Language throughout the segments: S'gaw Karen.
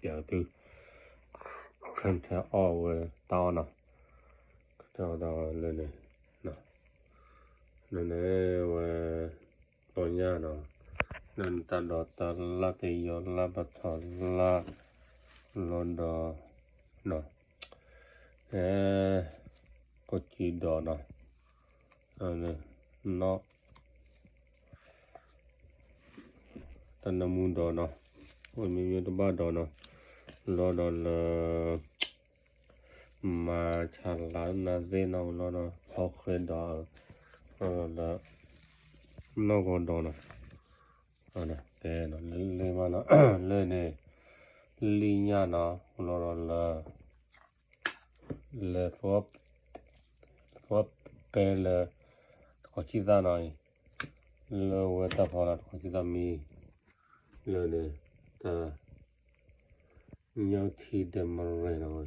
ပျဲသု ခရံာ်ထဲအီၣ်ဝဲတၢ်အီၣ်နီၤ, ခရံာ်ထဲအီၣ်တၢ်အီၣ်လၢန့ၣ်, လၢန့ၣ်ဝဲ လီၤညၣ်နီၤ, လၢနတၢ်ဒိးတၢ်လၢ်တယီၤလၢ်ပထီၣ်လၢ်, လီၤဒီးနီၤ, အဲ ကိၣ်ကံဒိးနီၤ, နီၣ် တၢ်နၢမူဒိးနီၤ, ဝဲမ့မ့ၢ်တဘၣ်ဒိးနီၤ, လီၤဒီးလၢ မၤဆါလၢနသ့ၣ်နီၤ, လီၤဒီးဟီၣ်ဃဲဒိး, လီၤဒီးလၢ နီၣ်ဂီၤဒိးနီၤ, တဲနီၤ လၢမးနီၤ, လၢန့ၣ် လံၣ်ညၣ်နီၤ, လီၤဒီးလၢ လဲၤ သဝီပဲလၢ တခီဆံသၣ်နီၤအံၤ, လၢဝဲတၢ်ဖီလာ်တခီဆံသၣ်မံၤ, လၢန့ၣ် တၢ် ညၣ်ထံဒဲးမရဲၣ်နီၤ,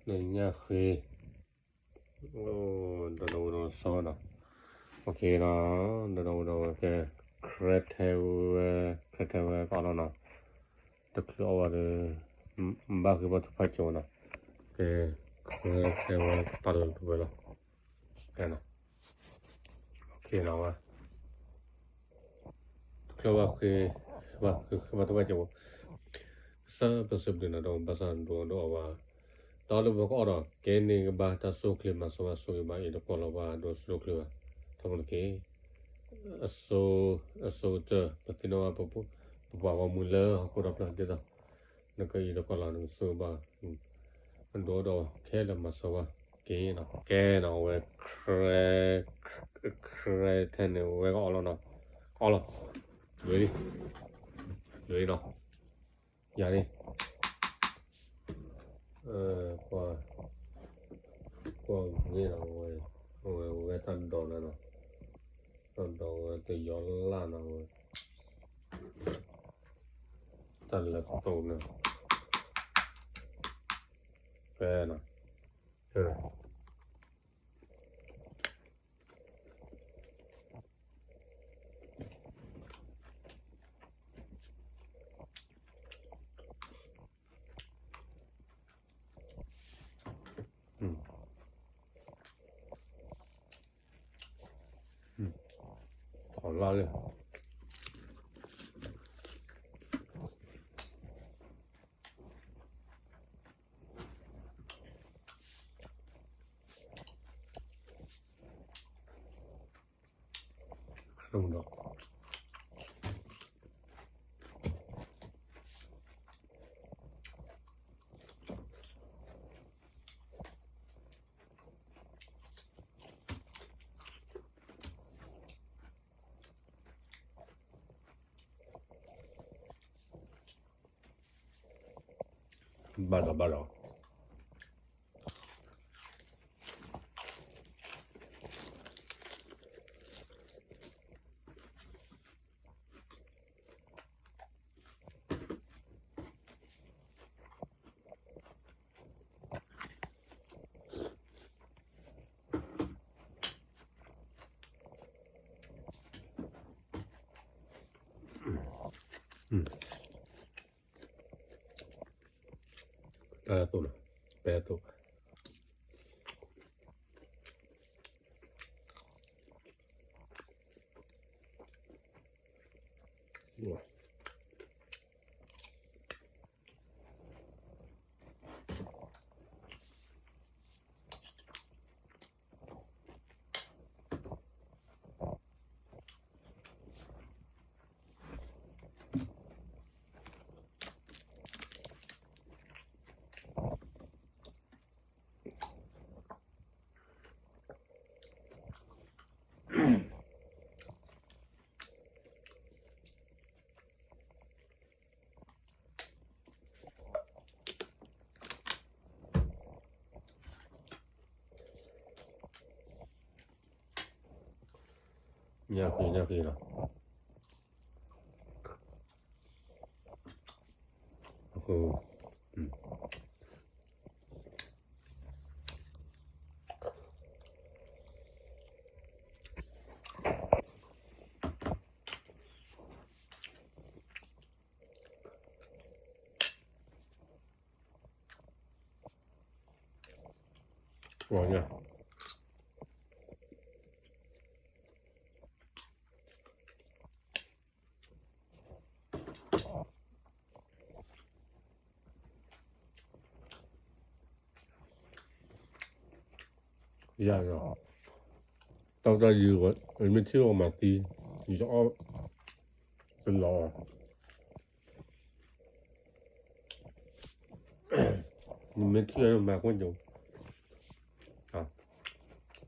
လၢညၣ်ဃ့, ဒီးဒီးဝဲဒီးစီနီၤ, ဒီးဒီးဝဲကဲ ခရံာ်ထဲဝဲ, ခရံာ်ထဲဝဲကအီၣ်လီၤနီၤ, တချုးအီၣ်ဝဲဒီး ဘၣ်ဃ့ဘၣ်ထူၣ်ဖးကၠိနီၤ, ကဲ ခရံာ်ထဲဝဲကပာ်လီၤတဝဲလီၤ, ကဲနီၤ, ဝဲ တချုးဘၣ်ဃ့, ဘၣ်ဃ့ဘၣ်ထူၣ်ဖးကၠိ, ကစၢ်ပစံးဘျုးနၤဒီးဘၣ်ဆၣ်ဒိးဒီးအီၣ်ဘၣ်, ဒီးလၢပကအီၣ်ဒီး ကဲန့ၣ်ကဘၣ်တၢ်ဆိၣ်ချ့မၤစၢၤဘၣ်ဆိၣ်ဂ့ၤဘၣ်အံၤတကီၢ်လီၤဘၣ်ဒိၣ်ဆိၣ်ချ့ဘၣ်, ထီဘိတက့ၢ်, အဆိ, အဆိကတၢၢ် ပသ့ၣ်နီၣ်ဘၣ် ပပှၤဂီၢ်မုၢ်လၢဟီၣ်ခိၣ်ဒီဖျၢၣ်ဒ်သိး နကအံၤတကီၢ်လီၤ နကဆိၣ်ဂ့ၤဘၣ်, အဒိဒီးခဲလၢာ်မၤစၢၤဘၣ်က့ၤနီၤ, ကဲနီၤ အဝဲ ခရံာ်ထဲန့ၣ် အဝဲကအီၣ်လီၤနီၤ, အီၣ်လီၤ, ဒွဲလံ, ဒွဲလံနီၤ, ယၤန့ၣ် ကွၢ်, ကွၢ်ဂ့ၤနီၤ, အဝဲ, အဝဲတၢ်ဒိးလၢနီၤ, တၢ်ဒိးဝဲတယီၤလၢ်နီၤ, အဝဲ တၢ်လဲၤကတိၤန့ၣ်, ဖဲနီၤ, ထီၣ်လၢ်လၢ ဒီး ဘၣ်ဒီးဘၣ်ဒီး တၢ်သိၣ်လီၤ, ပဲသိၣ်, ညၣ်ဃ့ ညၣ်ဃ့လီၤ, အဃိ တၢ်လၢသိၣ်လီၤ, ညါ ယၤဒီး တၢ်တၢ်ယုၢ် မ့ၢ်ထံၣ်အီၣ်မၤသံ ယအီၣ်တလီၤ မ့ၢ်ထံၣ်အီၣ်မၤကွၢ်ကၠိ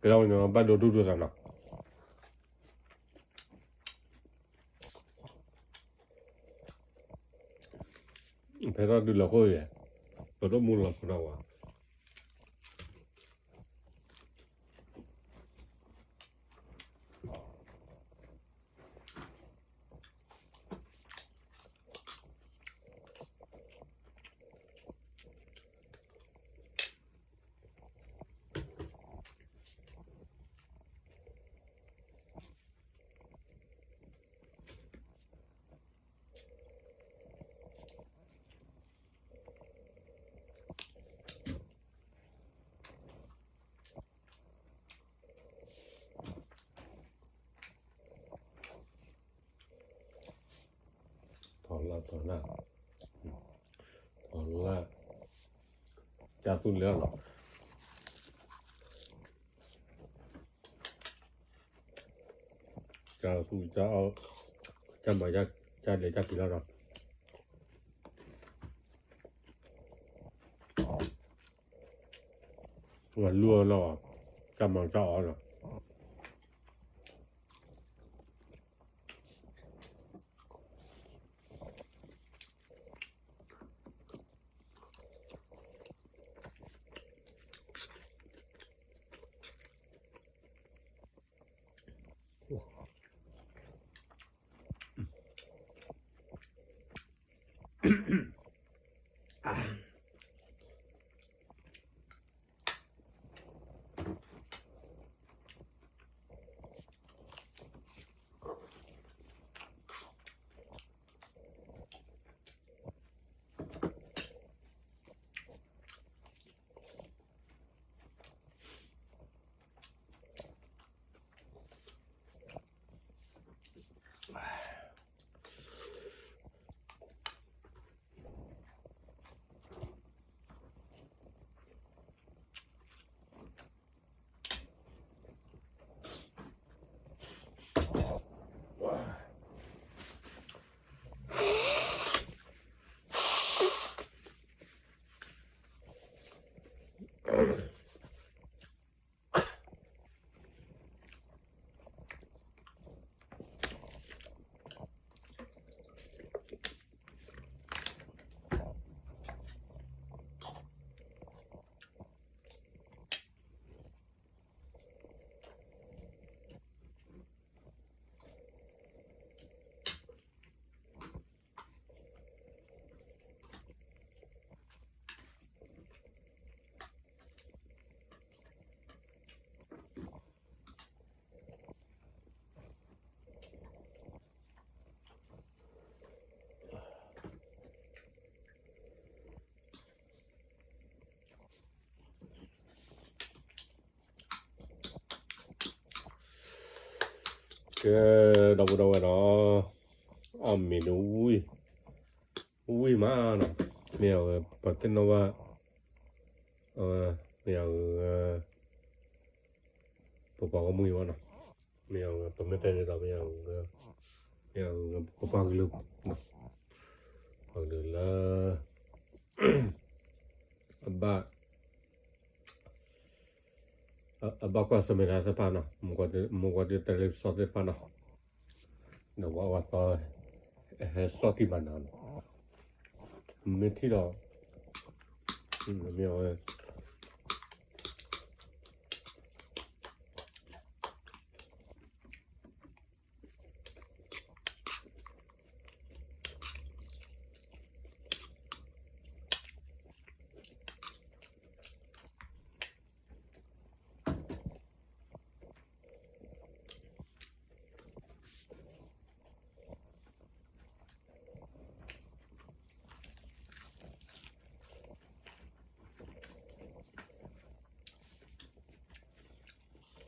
ကဲဝဲန့ၣ် ဘၣ်ဒိဒူၣ်ဒိၣ်သးနီၤ ဖဲထီၣ်ဒုးလီၤခိၣ်ယဲၢ် ပဒိၣ်မူလီၤဆူၣ်ထီၣ်ဝဲ ထီၣ်လၢ်ထီၣ်လၢ် ထီၣ်လၢ် ကၢ်သူၣ်လဲၣ်လီၤ ကၢ်သူၣ် ကၢ်အီၣ် ကၢ်မၤ ကၢ်လဲၤကၢ်တုၤလၢ်လီၤ ဝဲလူၢ်အီၣ်လီၤ ကၢ်မၤကၢ်အီၣ်လီၤ ကဲ ဒီပုၢ်ဒီဝဲၢ်နီၤ, အီၣ်မ့ၤန့ၣ်ဝံၣ်, ဝံၣ်မးနီၤ, မ့ၢ်အဝဲ ပှၤသ့ၣ်နီၣ်ဘၣ်, အဝဲ မ့ၢ်အဝဲ ပပှၤဂီၢ်မုၢ်အံၤဘၣ်နီၤ, မ့ၢ်အဝဲ ပမ့ၢ်တဲန့ၣ်ဒီး မ့ၢ်အဝဲ မ့ၢ်အဝဲ ပပှၤကလုာ်, ပှၤကလုာ်လၢ အဘၣ် အဘၣ်ကွၢ်ဆၢၣ်မဲာ်တၢ်သ့ၣ်တဖၣ်နီၤ, မ့ၢ်ကွၢ်တၢ်တလံၤပစီသ့ၣ်တဖၣ်နီၤ, ဒီးပှၤအဝဲသီ ဟဲစီၣ်တံၢ်ဘၣ်နၤနီၤ, မ့ၢ်ထံၣ်ဒီး မ့ၢ်အဝဲ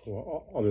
အီ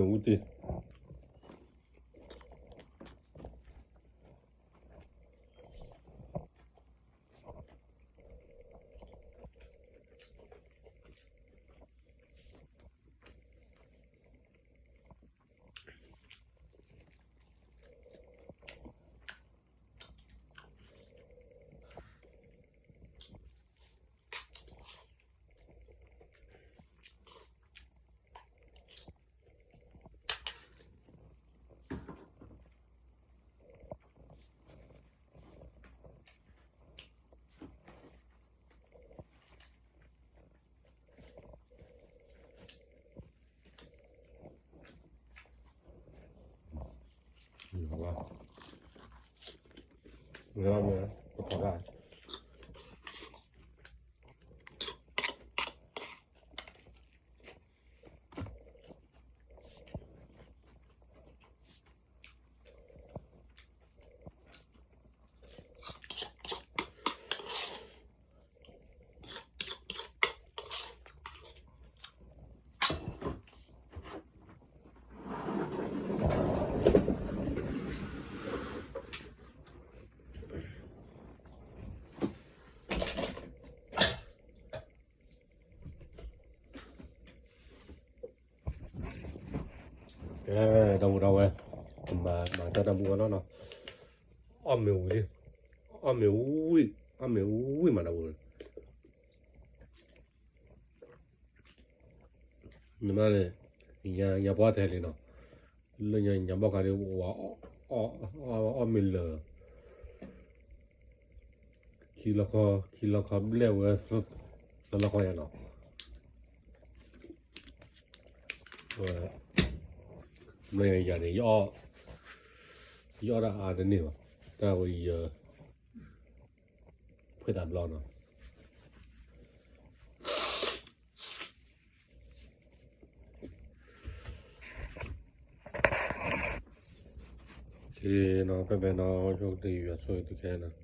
ၣ်မ့ၢ်ဝံၤတ့ၢ် ကဲ ဒီပုၢ်ဒီဝဲၢ်, မၤတၢ်တၢ်မူအီၤနီၤနီၤ, အီၣ်မ့ၢ်ဝံၤ, အီၣ်မ့ၢ်ဝံၤ, အီၣ်မ့ၢ်ဝံၤမးဒီပုၢ်ဝဲၢ်, နမ့ၢ်န့ၣ်, ညါပှၢ်ထဲလံနီၤ, လၢညါဘီၣ်ခါန့ၣ် အီၣ်မ့ၢ်လၢာ်, ခံလီၤခီ, ခံလီၤခီဘျဲၣ်ဝဲ, သၢလီၤခီယၤနီၤ, မ့ၢ်ယၤန့ၣ်, ယအီၣ်တၢ်အါတန့ၢ်ဘၣ်, တၢ်ဝဲယ ဖှဲးသးဘျီနီၤ. ဖဲဖဲနီၤ ဆိကတၢၢ်ယွၤဆိၣ်ဂ့ၤသုခဲလၢာ်,